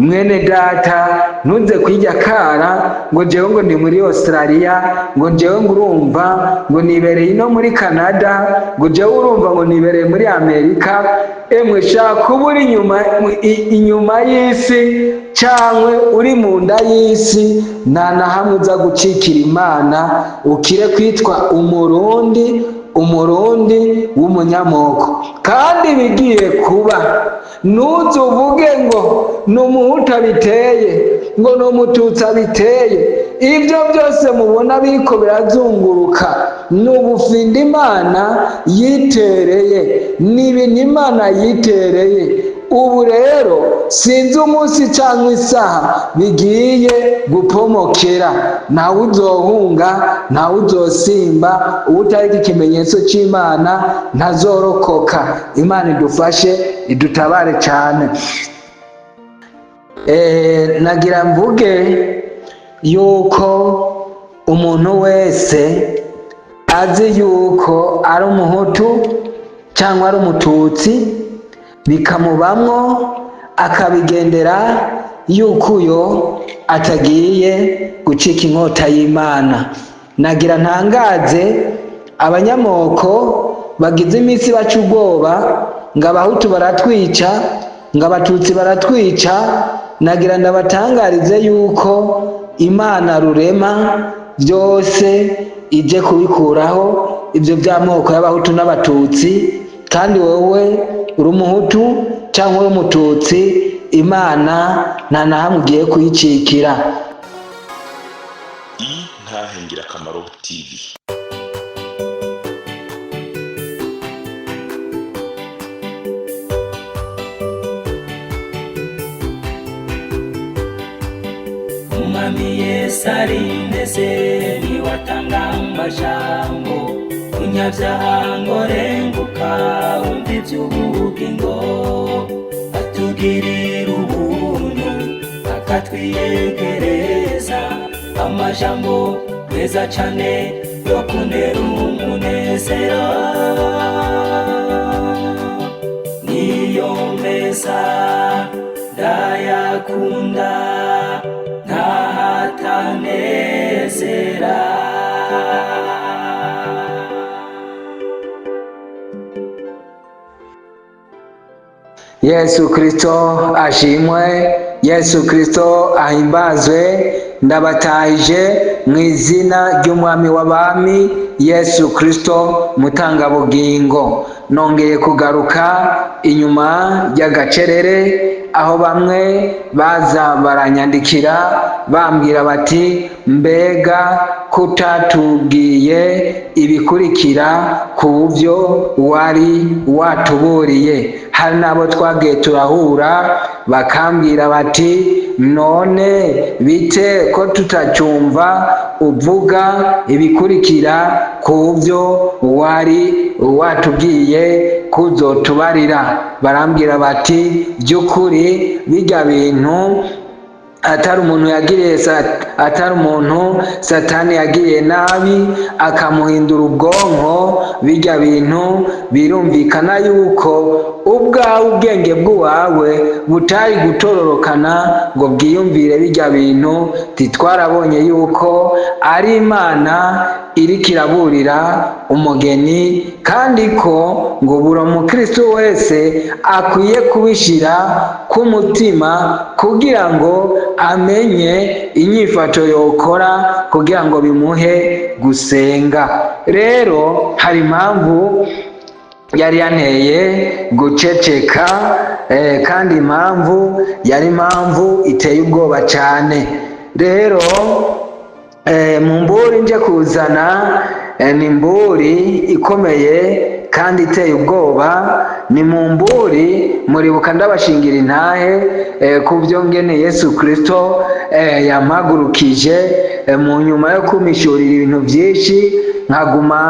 Mwene data, ntuze kwijya kara ngo jewe ngo ndi muri Australia, ngo jewe ngo urumva ngo nibereye ino muri Canada, ngo jewe urumva ngo nibereye muri Amerika. Emwe, shaka kuba uri inyuma y'isi cyangwa uri mu nda y'isi, nta na hamwe uza gucikira Imana. Ukire kwitwa Umurundi, Umurundi w'umunyamoko. Kandi bigiye kuba, ntuze uvuge ngo ni Umuhutu abiteye, ngo ni Umututsi abiteye. Ibyo byose mubona biriko birazunguruka ni ubufinda Imana yitereye, ni ibintu Imana yitereye. Ubu rero sinzi umunsi cyangwa isaha bigiye gupomokera. Ntawe uzohunga, ntawe uzosimba. Uwutariko ikimenyetso cy'Imana ntazorokoka. Imana idufashe, idutabare cyane. Nagira mvuge yuko umuntu wese azi yuko ari Umuhutu cyangwa ari Umututsi, bikamubamwo akabigendera, yuko uyo atagiye gucika inkota y'Imana. Nagira ntangaze abanyamoko bagize iminsi baca ubwoba ngo Abahutu baratwica, ngo Abatutsi baratwica. Nagira ndabatangarize yuko Imana Rurema byose ije kubikuraho ibyo by'amoko y'Abahutu n'Abatutsi. Kandi wowe uri Umuhutu cyangwa uri Umututsi, Imana nta na hamwe ugiye kuyicikira. Intahe Ngirakamaro TV. Umwami Yesu ari mbese niwe atanga amajambo: "Munyabyaha, ngo renguka wumva iby'ubugingo." Atugirira ubuntu, akatwiyegereza amajambo meza cane yo kuntera umunezero. Niyo meza, ndayakunda, ntahatanezera. Yesu Kristo ashimwe, Yesu Kristo ahimbazwe. Ndabatahije mu izina ry'Umwami w'abami Yesu Kristo mutangabugingo. Nongeye kugaruka inyuma y'agacerere, aho bamwe baza baranyandikira bambwira bati: "Mbega kutatubwiye ibikurikira ku byo wari watuburiye?" Hari n'abo twagiye turahura bakambwira bati: "None bite ko tutacyumva uvuga ibikurikira ku byo wari watubwiye kuzotubarira?" Barambwira bati: "By'ukuri bijya bintu atari umuntu yagiriye, atari umuntu Satani yagiriye nabi akamuhindura ubwonko, bijya bintu birumvikana yuko ubwawe ubwenge bw'uwawe butari gutororokana ngo bwiyumvire bijya bintu. Titwarabonye yuko ari Imana iriko iraburira umugeni, kandi ko ngo buri mukristo wese akwiye kubishyira ku mutima kugira ngo amenye inyifato yokora kugira ngo bimuhe gusenga." Rero hari impamvu yari yanteye guceceka, kandi impamvu yari impamvu iteye ubwoba cyane. Rero mu mburi nje kuzana, ni imburi ikomeye kandi iteye ubwoba. Ni mu mburi muribuka ndabashingira intahe ku byo ngene Yesu Kristo yampagurukije mu nyuma yo kumishurira ibintu byinshi, nkaguma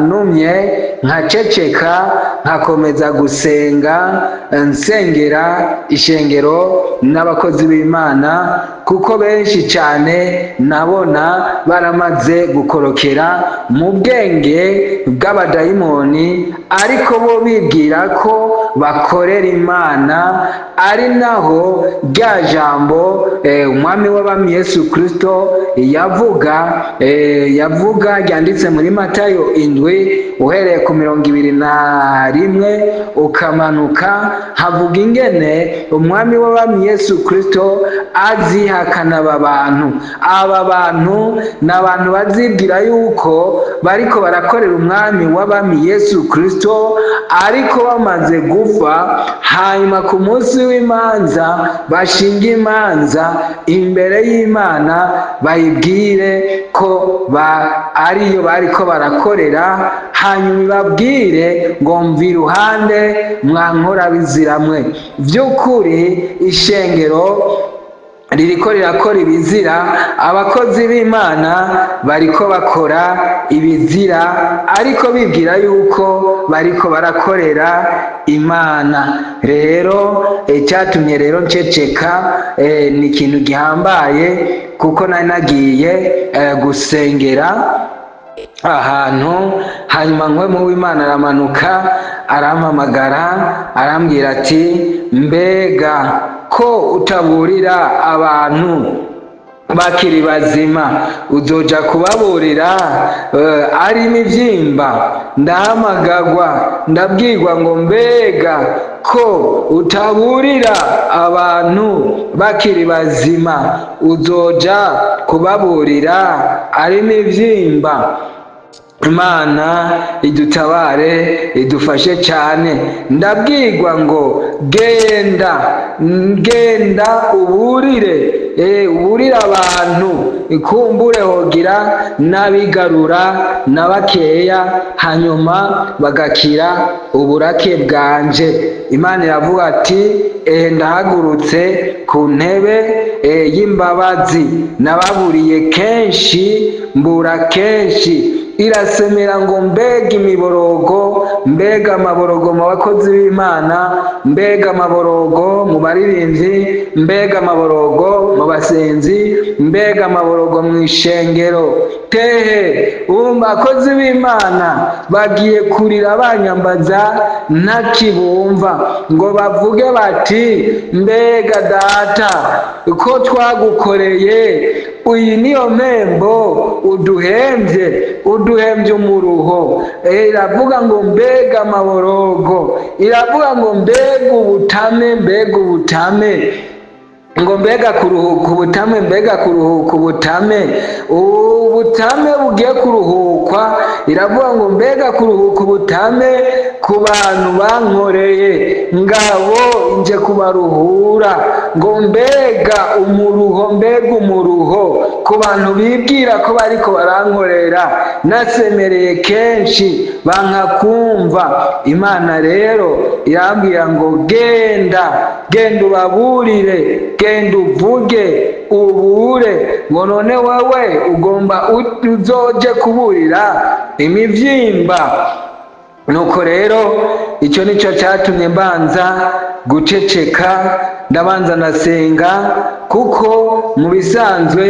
numye, nkaceceka, nkakomeza gusenga, nsengera ishengero n'abakozi b'Imana, kuko benshi cyane nabona baramaze gukorokera mu bwenge bw'abadayimoni. ariko bo bibwira ko bakorera Imana. Ari naho rya jambo umwami w'abami Yesu Kristo yavuga ryanditse muri Matayo 7 uhereye ku 21 ukamanuka, havuga ingene umwami w'abami Yesu Kristo azihakana aba bantu. Aba bantu ni abantu bazibwira yuko bariko barakorera umwami w'abami Yesu Kristo, ariko bamaze gupfa, hanyuma ku munsi w'imanza bashinga imanza imbere y'Imana, bayibwire ko ariyo bariko barakorera, hanyuma ibabwire ngo mva iruhande mwankora biziramwe. By'ukuri ishengero ririko rirakora ibizira, abakozi b'Imana bariko bakora ibizira, ariko bibwira yuko bariko barakorera Imana. Rero icyatumye rero nceceka ni ikintu gihambaye, kuko nari nagiye gusengera ahantu, hanyuma nkwe w'Imana aramanuka arampamagara, arambwira ati mbega ko utaburira abantu bakiri bazima, uzoja kubaburira ari imivyimba? Ndahamagagwa, ndabwirwa ngo mbega ko utaburira abantu bakiri bazima, uzoja kubaburira ari imivyimba? Imana idutabare, idufashe cyane. Ndabwirwa ngo genda, genda uburire, uburire abantu, ikumbure hogira n'abigarura na bakeya, hanyuma bagakira uburake bwanje. Imana iravuga ati ndahagurutse ku ntebe y'imbabazi, nababuriye kenshi, mbura kenshi. Irasemera ngo mbega imiborogo, mbega amaborogo mu bakozi b'Imana, mbega amaborogo mu baririmbyi, mbega amaborogo mu basenzi, mbega amaborogo mu ishengero. Tehe ubu bakozi b'Imana bagiye kurira banyambaza ntakibumva, ngo bavuge bati mbega data ko twagukoreye, iyi niyo mpembo uduhembye, uduhembye umuruho. Iravuga ngo mbega amaborogo, iravuga ngo mbega ubutame, mbega ubutame, ngo mbega kuruhuka ubutame, mbega kuruhuka ubutame, ubutame bugiye kuruhukwa. Iravuga ngo mbega kuruhuka ubutame ku bantu bankoreye, ngabo nje kubaruhura. Ngo mbega umuruho, mbega umuruho ku bantu bibwira ko bariko barankorera, nasemereye kenshi banka kumva. Imana rero irambwira ngo genda, genda ubaburire, genda uvuge, ubure. Ngo none wewe ugomba uzoje kuburira imivyimba? Nuko rero icyo nicyo cyatumye mbanza guceceka, ndabanza ndasenga, kuko mu bisanzwe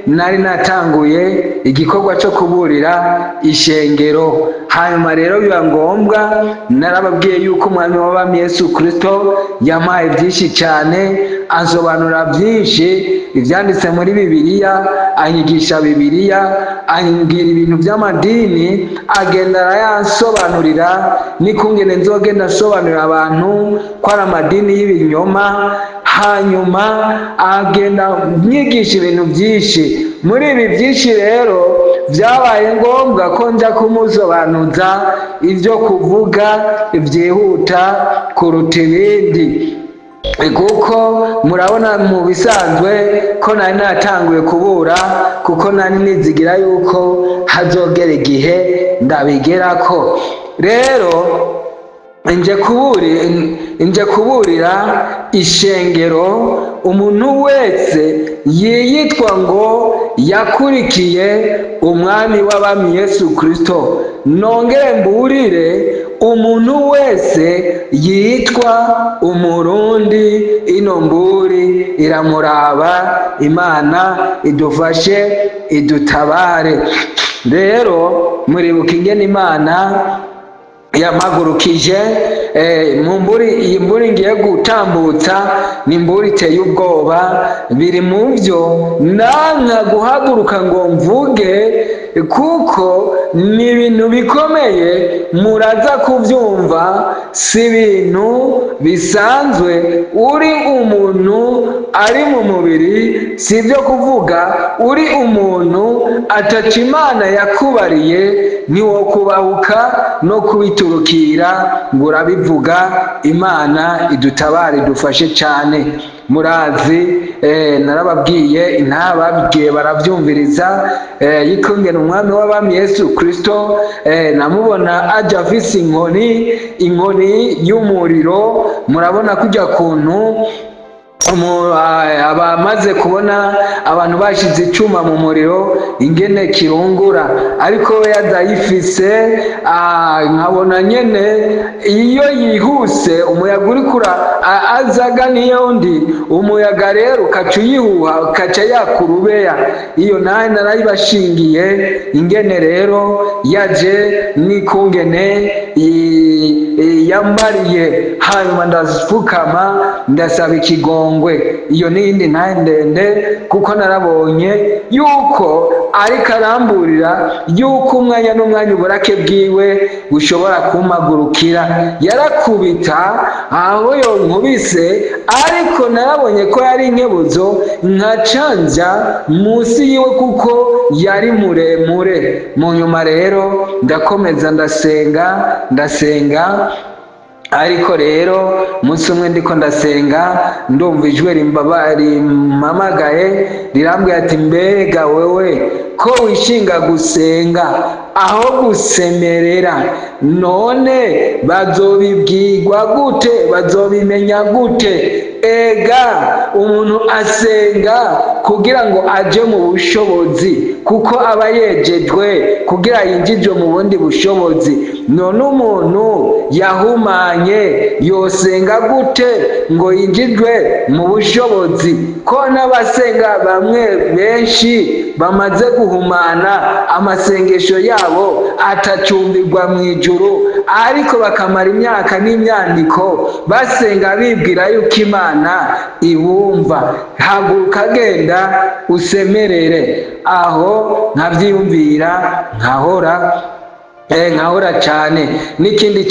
nari natanguye igikorwa cyo kuburira ishengero. Hanyuma rero biba ngombwa, narababwiye yuko umwami w'abami Yesu Kristo yampaye byinshi cyane, ansobanura byinshi ibyanditse muri Bibiliya, anyigisha Bibiliya, ambwira ibintu by'amadini, agenda arayansobanurira n'ikungene nzogenda asobanurira abantu ko ari amadini y'ibinyoma. Hanyuma agenda mwigisha ibintu byinshi. Muri ibi byinshi rero byabaye ngombwa ko nja kumusobanuza ibyo kuvuga byihuta kuruta ibindi, kuko murabona mu bisanzwe ko nari natanguye kubura, kuko nari nizigira yuko hazogera igihe ndabigerako. Rero nje kuburira ishengero, umuntu wese yiyitwa ngo yakurikiye umwami w'abami Yesu Kristo. Nongere mburire umuntu wese yitwa umurundi, ino mburi iramuraba. Imana idufashe, idutabare. Rero muribuka ingene Imana Yampagurukije mu mburi. Iyi mburi ngiye gutambutsa ni imburi iteye ubwoba. Biri mu byo nanka guhaguruka ngo mvuge, kuko ni ibintu bikomeye. Muraza kubyumva, si ibintu bisanzwe. Uri umuntu ari mu mubiri, si ibyo kuvuga. Uri umuntu ataca Imana yakubariye, ntiwokubahuka no kubiturukira ngo urabivuga. Imana idutabare, idufashe cyane. Murazi, narababwiye, intababwiye barabyumviriza, yikungena umwami w'abami Yesu Kristo, namubona aja afise inkoni, inkoni y'umuriro. Murabona kujya kuntu abamaze kubona abantu bashize icyuma mu muriro ingene kirungura, ariko we yazayifise. Nkabona nyene iyo yihuse, umuyaga uri kura azaga niyo undi umuyaga rero ukaca uyihuha, ukaca yakurubeya. Iyo nawe narayibashingiye ingene rero yaje n'ikungene yambariye. Hanyuma ndapfukama, ndasaba ikigongwe. Iyo n'iyindi ntahe ndende, kuko narabonye yuko ariko aramburira yuko umwanya n'umwanya uburake bwiwe bushobora kumpagurukira. Yarakubita aho yonkubise, ariko narabonye ko yari inkebuzo, nkacanja munsi yiwe kuko yari muremure. Mu nyuma rero ndakomeza, ndasenga, ndasenga. Ariko rero umunsi umwe ndiko ndasenga, ndumva ijwi rimpamagaye, rirambwira ati: "Mbega wewe ko wishinga gusenga aho gusemerera, none bazobibwirwa gute? Bazobimenya gute?" Ega umuntu asenga kugira ngo aje mu bushobozi, kuko aba yejejwe kugira yinjijwe mu bundi bushobozi. None umuntu yahumanye yosenga gute ngo yinjijwe mu bushobozi, ko n'abasenga bamwe benshi bamaze guhumana, amasengesho yabo atacumbirwa mu ijuru, ariko bakamara imyaka n'imyandiko basenga bibwira yuko Imana ibumva? Haguruka, genda usemerere. Aho nkabyiyumvira, nkahora, nkahora cyane. N'ikindi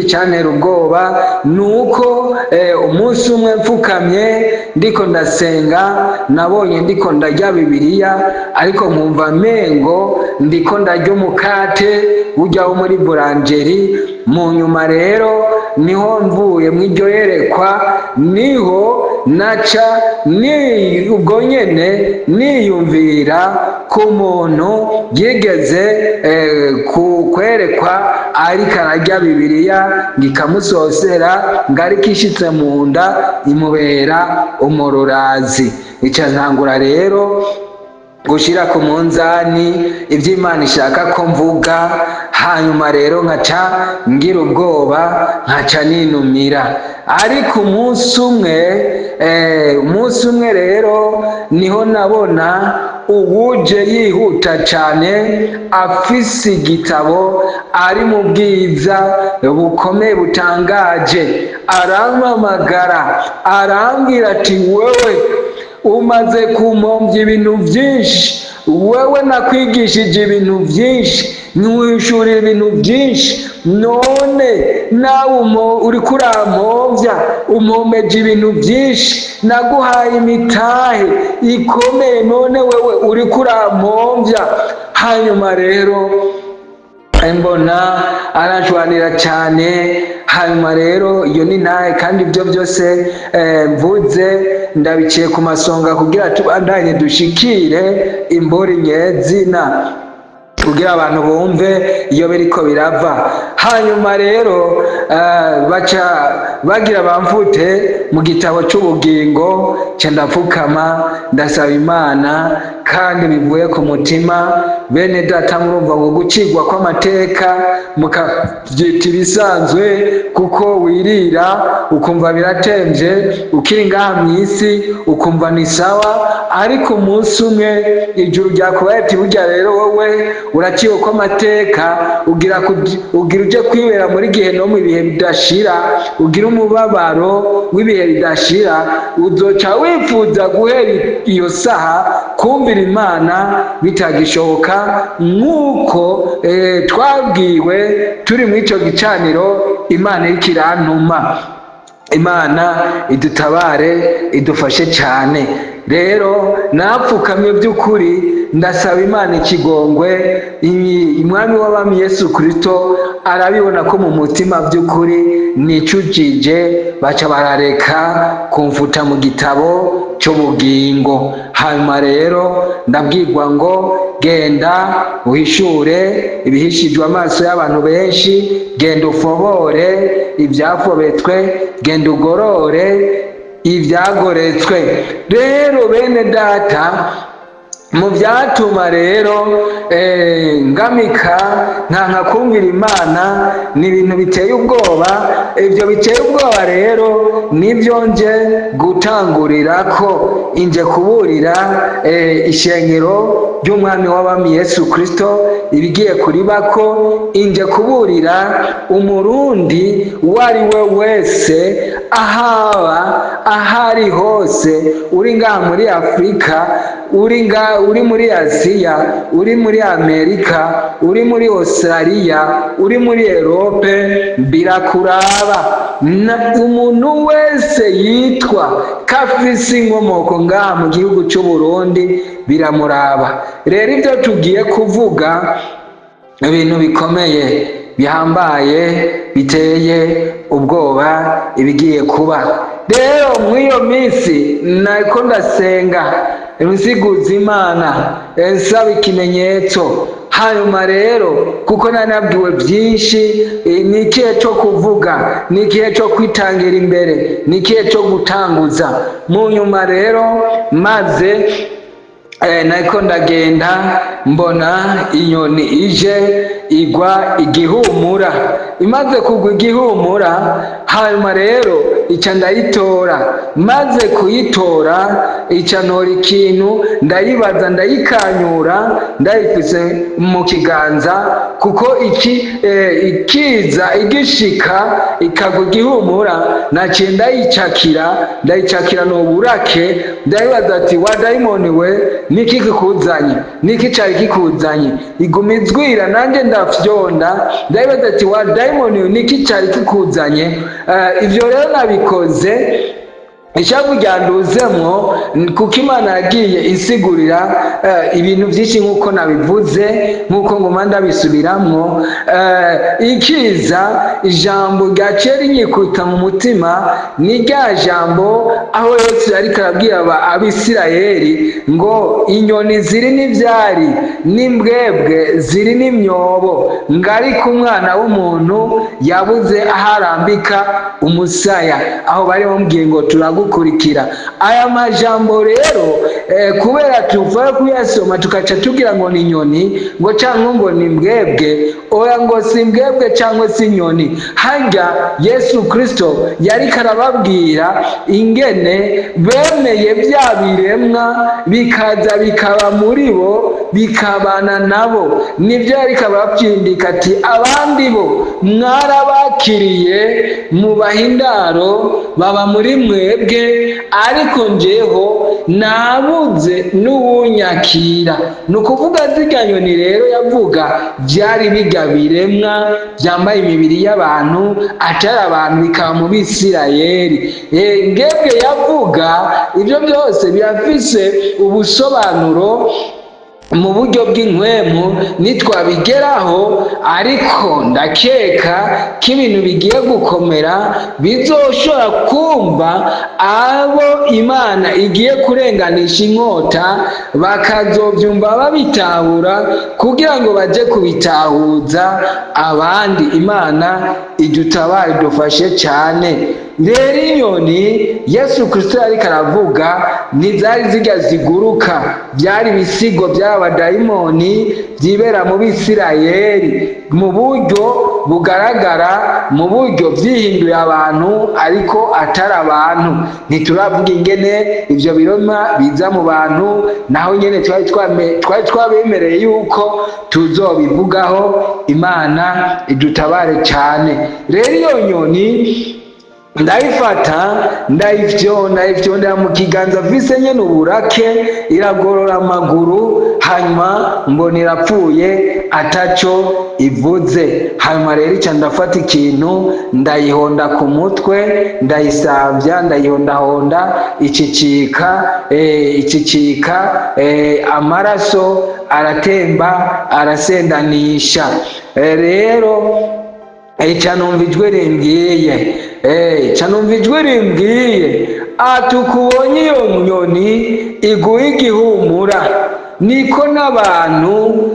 cyantera ubwoba ni uko umunsi umwe mfukamye ndiko ndasenga, nabonye ndiko ndarya Bibiliya, ariko nkumva mengo ndiko ndarya umukate ujya wo muri boulangerie. Mu nyuma rero niho mvuye mu iryo yerekwa, niho naca ni ubwo nyene niyumvira ku muntu yigeze kwerekwa ariko ararya Bibiliya, ngo ikamusosera, ngo ariko ishitse mu nda imubera umururazi. Ica ntangura rero gushira ku munzani ibyo Imana ishaka ko mvuga. Hanyuma rero nkaca ngira ubwoba, nkaca ninumira. Ariko umunsi umwe rero niho nabona uwuje yihuta cyane, afise igitabo, ari mu bwiza bukomeye butangaje. Arampamagara, arambwira ati: "Wewe umaze kumpombya ibintu byinshi. Wewe nakwigishije ibintu byinshi, ntiwishurira ibintu byinshi, none nawe uriko urampombya, umpombeje ibintu byinshi. Naguhaye imitahe ikomeye, none wewe uriko urampombya." Hanyuma rero mbona aranshwanira cyane. Hanyuma rero iyo ni ntahe, kandi ibyo byose mvuze ndabiciye ku masonga kugira tubandanye dushikire imburi nyezina, kugira abantu bumve iyo biriko birava. Hanyuma rero baca bagira bamfute mu gitabo c'ubugingo, ca ndapfukama, ndasaba Imana. Kandi bivuye ku mutima, bene data. Murumva ngo gucigwa kw'amateka mukabyita ibisanzwe, kuko wirira ukumva biratemvye, ukiri ngaha mw'isi ukumva ni sawa, ariko umunsi umwe ijuru ryakubaye ati: "Burya rero wowe uraciwe kw'amateka, ugira uje kwibera muri gihe no mu bihe bidashira, ugira umubabaro w'ibihe bidashira." Uzoca wifuza guhera iyo saha kumvira Imana bitagishoboka, nk'uko twabwiwe turi muri ico gicaniro. Imana iriko irantuma. Imana idutabare, idufashe cyane. Rero napfukamye by'ukuri, ndasaba Imana ikigongwe. Umwami w'abami Yesu Kristo arabibona ko mu mutima by'ukuri nicujije, baca barareka kumfuta mu gitabo cy'ubugingo. Hanyuma rero ndabwirwa ngo: "Genda uhishure ibihishijwe amaso y'abantu benshi, genda ufobore ibyafobetswe, genda ugorore ibyagoretswe." Rero bene data, mu byatuma rero ngamika nkanka kumvira Imana ni ibintu biteye ubwoba. Ibyo biteye ubwoba rero nibyo nje gutangurira ko inje kuburira ishengero ry'Umwami w'abami Yesu Kristo ibigiye kuribako. Inje kuburira Umurundi uwo ari we wese, ahaba ahari hose, uri ngaha muri Afurika, uri muri Aziya, uri muri Amerika, uri muri Australia, uri muri Europe, birakuraba. Umuntu wese yitwa kafisi inkomoko ngaha mu gihugu cy'u Burundi biramuraba. Rero ibyo tugiye kuvuga, ibintu bikomeye, bihambaye, biteye ubwoba, ibigiye kuba. Rero muri iyo minsi nariko ndasenga, nsiguza Imana, nsaba ikimenyetso. Hanyuma rero kuko nari nabwiwe byinshi, ni ikihe cyo kuvuga, ni ikihe cyo kwitangira imbere, ni ikihe cyo gutanguza. Mu nyuma rero maze nariko ndagenda, mbona inyoni ije igwa igihumura. Imaze kugwa igihumura, hanyuma rero ica ndayitora. Maze kuyitora, ica ntora ikintu, ndayibaza, ndayikanyura, ndayifise mu kiganza, kuko iki ikiza igishika ikagwa igihumura, naciye ndayicakira, ndayicakira n'uburake. Ndayibaza ati: "Wa dayimoni we, niki kikuzanye? Niki cari kikuzanye?" Iguma izwira, nanjye ndafyonda. Ndayibaza ati: "Wa dayimoni we, niki cari kikuzanye?" Ivyo rero nabikoze ishavu ryanduzemwo, kuko Imana yagiye insigurira ibintu byinshi, nk'uko nabivuze, nk'uko nguma ndabisubiramwo. Ikiza ijambo ryaciye rinyikuta mu mutima ni rya jambo aho Yesu yariko arabwira Abisirayeli ngo inyoni ziri n'ivyari, n'imbwebwe ziri n'imyobo, ngo ariko Umwana w'umuntu yabuze aho arambika umusaya. Aho bari bamubwiye ngo: "Turagukurikira." Aya majambo rero, kubera tuva kuyasoma tukaca tugira ngo ni inyoni, ngo cyangwa ngo ni mbwebwe. Oya, ngo si mbwebwe cyangwa si inyoni. Harya Yesu Kristo yariko arababwira ingene bemeye bya biremwa bikaza bikaba muri bo, bikabana nabo. Nibyo yariko ababyindika ati: "Abandi bo mwarabakiriye, mubaha indaro, baba muri mwebwe, ariko njeho nabuze n'uwunyakira." Ni ukuvuga zirya nyoni rero yavuga byari bijya biremwa byambaye imibiri y'abantu, atari abantu, bikaba mu Bisirayeli. Ngebwe yavuga, ibyo byose birafise ubusobanuro mu buryo bw'inkwemu nitwabigeraho, ariko ndakeka ko ibintu bigiye gukomera bizoshobora kumva abo Imana igiye kurenganisha inkota, bakazobyumva babitahura kugira ngo baje kubitahuza abandi. Imana idutabare, idufashe cyane. Rero inyoni Yesu Kristo yariko aravuga ntizari zirya ziguruka, byari ibisigo by'abadayimoni byibera mu Bisirayeli mu buryo bugaragara, mu buryo byihinduye abantu ariko atari abantu. Ntituravuga ingene ivyo biroma biza mu bantu, naho nyene twari twabemereye yuko tuzobivugaho. Imana idutabare cyane. Rero iyo nyoni ndayifata, ndayifyondera mu kiganza mfise nyene uburake, iragorora amaguru, hanyuma mbona irapfuye ataco ivuze. Hanyuma rero ica ndafata ikintu, ndayihonda ku mutwe, ndayisambya, ndayihondahonda, icicika, amaraso aratemba, arasendanisha. Rero ca numva ijwi rimbwiye ati: "Ukubonye iyo nyoni iguha igihumura, niko n'abantu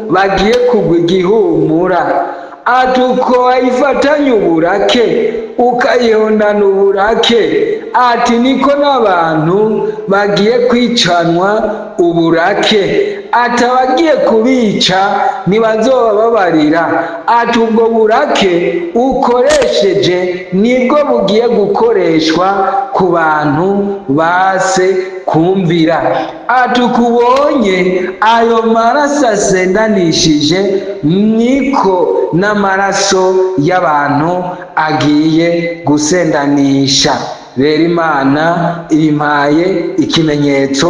bagiye kugwa igihumura." Ati: "Uko wayifatanye uburake, ukayihondana uburake," ati, "niko n'abantu bagiye kwicanwa uburake." Ati: "Abagiye kubica ntibazobababarira." Ati: "Ubwo burake ukoresheje nibwo bugiye gukoreshwa ku bantu base kumvira." Ati: "Ukubonye ayo maraso asendanishije, niko n'amaraso y'abantu agiye gusendanisha." Rero Imana ibimpaye ikimenyetso,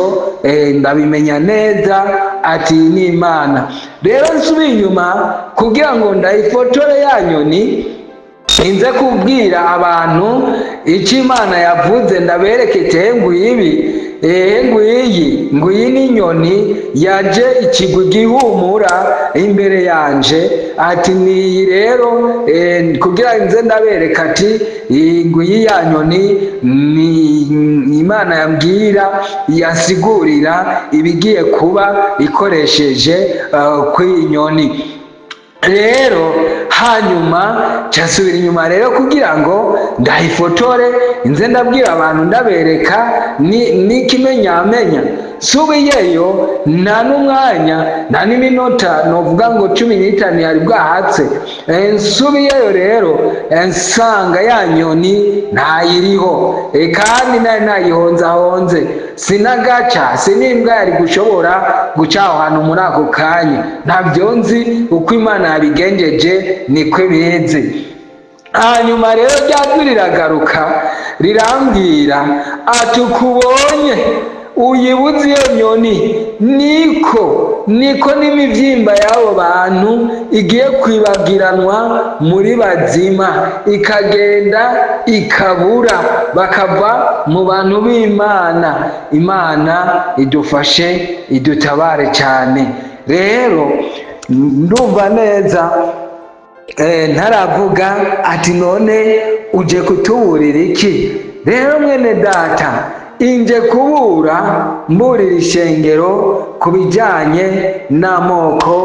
ndabimenya neza ati ni Imana. Rero nsubiye inyuma kugira ngo ndayifotore ya nyoni, inze kubwira abantu icyo Imana yavuze, ndabereke te ngwibi, ehe, ngwiyi, ngwiyi ni inyoni yaje ikigwi gihumura imbere yanje. Ati niyi rero, kugira nze ndabereka ati iyi ngwiyi ya nyoni ni Imana yambwira, yasigurira ibigiye kuba ikoresheje kw'iyi nyoni. Rero hanyuma nsubira inyuma rero kugira ngo ndayifotore, nze ndabwira abantu, ndabereka n'ikimenyamenya. Nsubiyeyo, nta n'umwanya, nta n'iminota novuga ngo 15 yari bwahatse. Nsubiyeyo rero, nsanga ya nyoni ntayiriho, kandi nari nayihonzahonze, sinagaca, sinimbwa yari gushobora guca aho hantu muri ako kanya. Ntabyo nzi, uko Imana yabigenjeje niko ibizi. Hanyuma rero rya jwi riragaruka, rirambwira ati: "Ukubonye uyibuze iyo nyoni, niko n'imibyimba y'abo bantu igiye kwibagiranwa muri bazima, ikagenda ikabura, bakava mu bantu b'Imana." Imana idufashe, idutabare cyane. Rero ndumva neza, ntaravuga ati: "None uje kutuburira iki?" Rero mwene data, inje kubura, mburira ishengero ku bijyanye n'amoko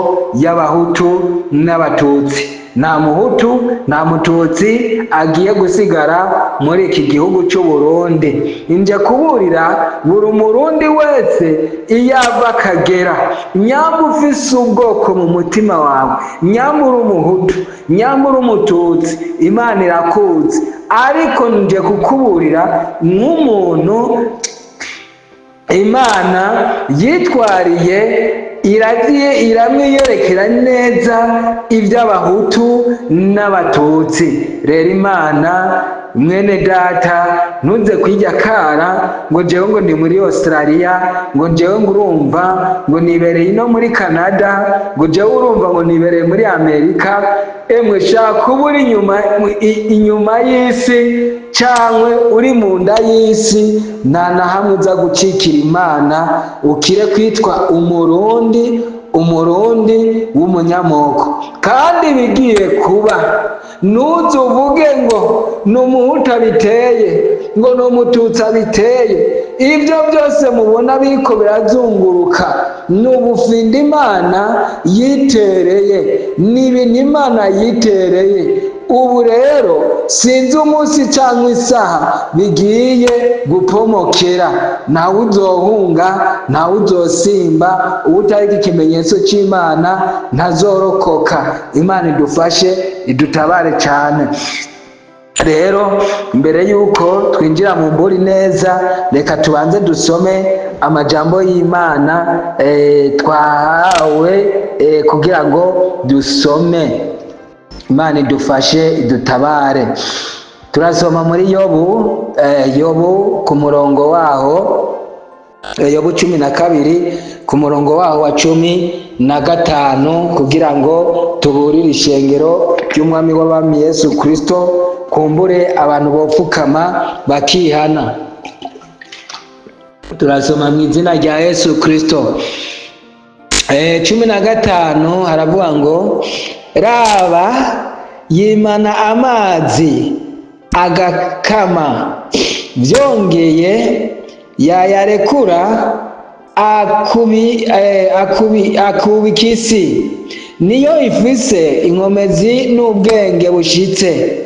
y'Abahutu n'Abatutsi. Nta Muhutu, nta Mututsi agiye gusigara muri iki gihugu cy'u Burundi. Inje kuburira buri Murundi wese iyo ava akagera: nyamba ufise ubwoko mu mutima wawe, nyamba uri Umuhutu, nyamba uri Umututsi, Imana irakuzi. Ariko nje kukuburira nk'umuntu Imana yitwariye, iragiye iramwiyerekera neza iby'Abahutu n'Abatutsi. Rero Imana, mwene data, ntuze kwijya kara ngo jewe ngo ndi muri Australia, ngo jewe ngo urumva ngo nibereye ino muri Canada, ngo jewe urumva ngo nibereye muri Amerika. Emwe, shaka kuba uri inyuma y'isi cyangwa uri mu nda y'isi, nta na hamwe uza gucikira Imana. Ukire kwitwa Umurundi, Umurundi w'umunyamoko. Kandi bigiye kuba, ntuze uvuge ngo ni Umuhutu abiteye, ngo ni Umututsi abiteye. Ibyo byose mubona biriko birazunguruka ni ubufinda Imana yitereye, ni ibintu Imana yitereye. Ubu rero sinzi umunsi cyangwa isaha bigiye gupomokera. Ntawe uzohunga, ntawe uzosimba. Uwutariko ikimenyetso cy'Imana ntazorokoka. Imana idufashe, idutabare cyane. Rero mbere y'uko twinjira mu mburi neza, reka tubanze dusome amajambo y'Imana twahawe kugira ngo dusome. Imana idufashe, idutabare. Turasoma muri Yobu, Yobu ku murongo waho, Yobu 12 ku murongo waho wa 15, kugira ngo tuburire ishengero ry'Umwami w'Abami Yesu Kristo. Kumbure abantu bopfukama bakihana. Turasoma mu izina rya Yesu Kristo. 15 haravuga ngo: "Raba, yimana amazi agakama, byongeye yayarekura akubika isi. Niyo ifise inkomezi n'ubwenge bushitse.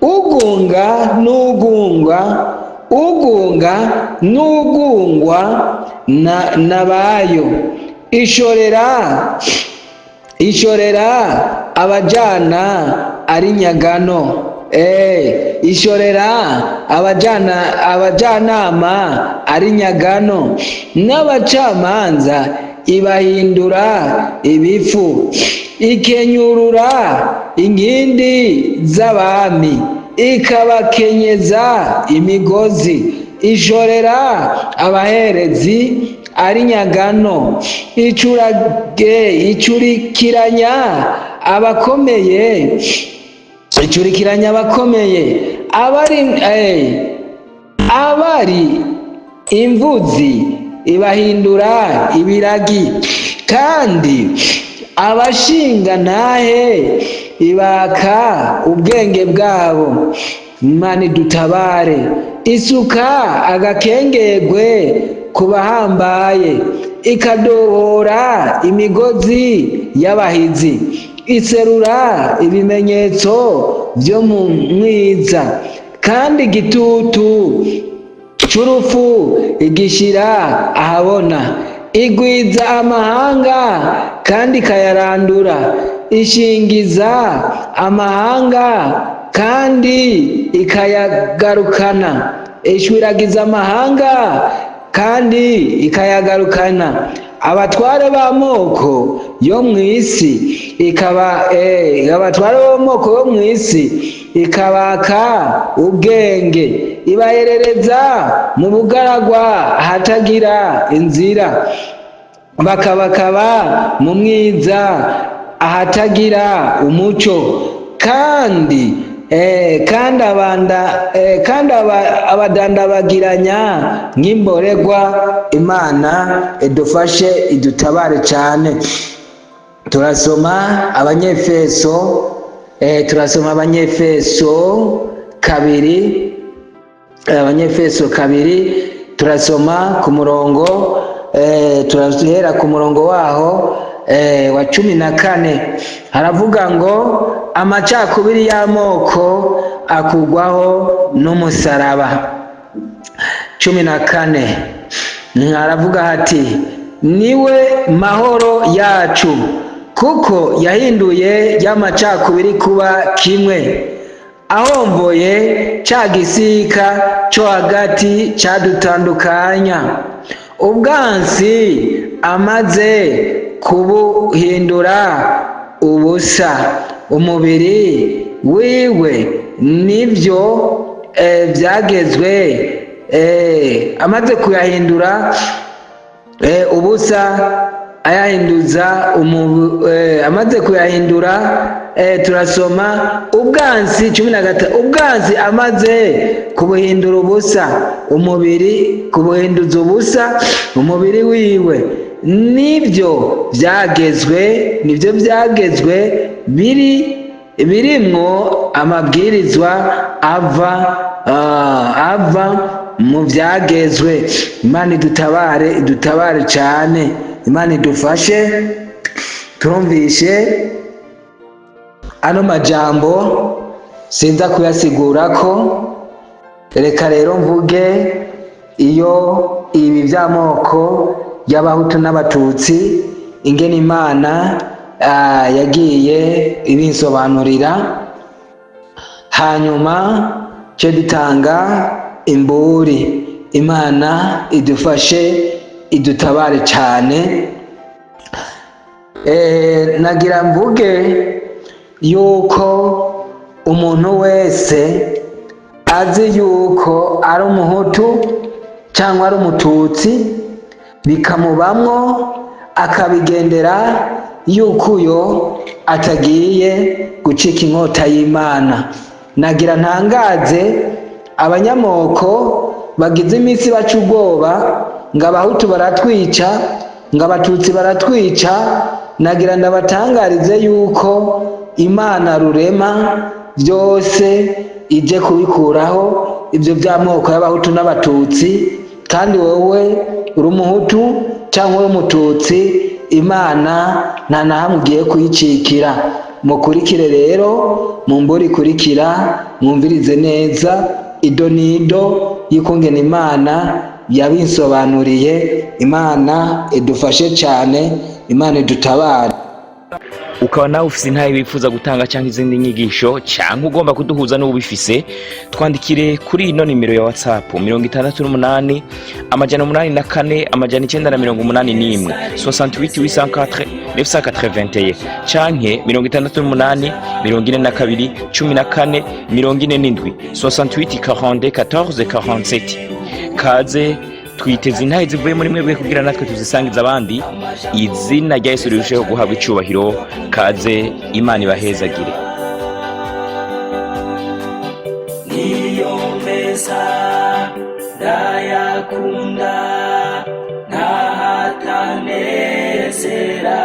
Ugunga n'ugungwa, ugunga n'ugungwa nabayo. Ishorera abajana ari nyagano, ishorera abajanama ari nyagano, n'abacamanza ibahindura ibifu. Ikenyurura inkindi z'abami, ikabakenyeza imigozi. Ishorera abaherezi ari nyagano, icurikiranya abakomeye, icurikiranya abakomeye, abari imvuzi ibahindura ibiragi, kandi abashinga ntahe ibaka ubwenge bwabo." Imana idutabare. "Isuka agakengerwe ku bahambaye, ikadohora imigozi y'abahizi. Iserura ibimenyetso byo mu mwiza, kandi igitutu c'urupfu igishyira ahabona. Igwiza amahanga kandi ikayarandura, ishingiza amahanga kandi ikayagarukana, ishwiragiza amahanga kandi ikayagarukana. Abatware b'amoko yo mu isi ikaba, abatware b'amoko yo mu isi ikabaka ubwenge. Ibaherereza mu bugaragwa ahatagira inzira, bakabakaba mu mwiza ahatagira umuco. Kandi abanda, kandi abadandabagiranya nk'imboregwa." Imana idufashe, idutabare cyane. Turasoma Abanyefeso, turasoma Abanyefeso 2, Abanyefeso 2, turasoma ku murongo, turahera ku murongo waho wa 14. Haravuga ngo: "Amacakubiri y'amoko akugwaho n'umusaraba." 14 haravuga hati: "Niwe mahoro yacu, kuko yahinduye y'amacakubiri kuba kimwe, ahomboye ca gisika co hagati cadutandukanya. Ubwansi amaze kubuhindura ubusa, umubiri wiwe nibyo byagezwe, amaze kuyahindura ubusa, ayahinduza, amaze kuyahindura, turasoma ubwansi, 13, ubwansi amaze kubuhindura ubusa umubiri, kubuhinduza ubusa umubiri wiwe nibyo byagezwe, nibyo byagezwe biri birimwo amabwirizwa ava mu byagezwe." Imana idutabare, idutabare cyane. Imana idufashe. Turumvishe ano majambo. Sinza kuyasigura ko. Reka rero mvuge iyo ibi by'amoko y'Abahutu n'Abatutsi, ingene Imana yagiye ibinsobanurira, hanyuma cyo dutanga imburi. Imana idufashe, idutabare cyane. Nagira mvuge yuko umuntu wese azi yuko ari Umuhutu cyangwa ari Umututsi, bikamubamwo, akabigendera yuko uyo atagiye gucika inkota y'Imana. Nagira ntangaze abanyamoko bagize iminsi baca ubwoba ngo Abahutu baratwica, ngo Abatutsi baratwica. Nagira ndabatangarize yuko Imana Rurema byose ije kubikuraho ibyo by'amoko y'Abahutu n'Abatutsi. Kandi wowe uri Umuhutu cyangwa uri Umututsi, Imana nta na hamwe ugiye kuyicikira. Mukurikire rero mu mbura ikurikira, mwumvirize neza ido n'ido y'ukungene Imana yabinsobanuriye. Imana idufashe cyane, Imana idutabare. Ukaba nawe ufise intahe wifuza gutanga cyangwa izindi nyigisho, cyangwa ugomba kuduhuza n'ubifise, twandikire kuri ino nimero ya WhatsApp: 68 804 981, 68 804 981, canke 68 42 14 47, 68 42 14 47. Kaze, twiteze intahe zivuye muri mwebwe kugira natwe tuzisangiza abandi, izina rya Yesu rirusheho guhabwa icubahiro. Kaze, Imana ibahezagire. Niyo meza ndayakunda, ntahatanezera.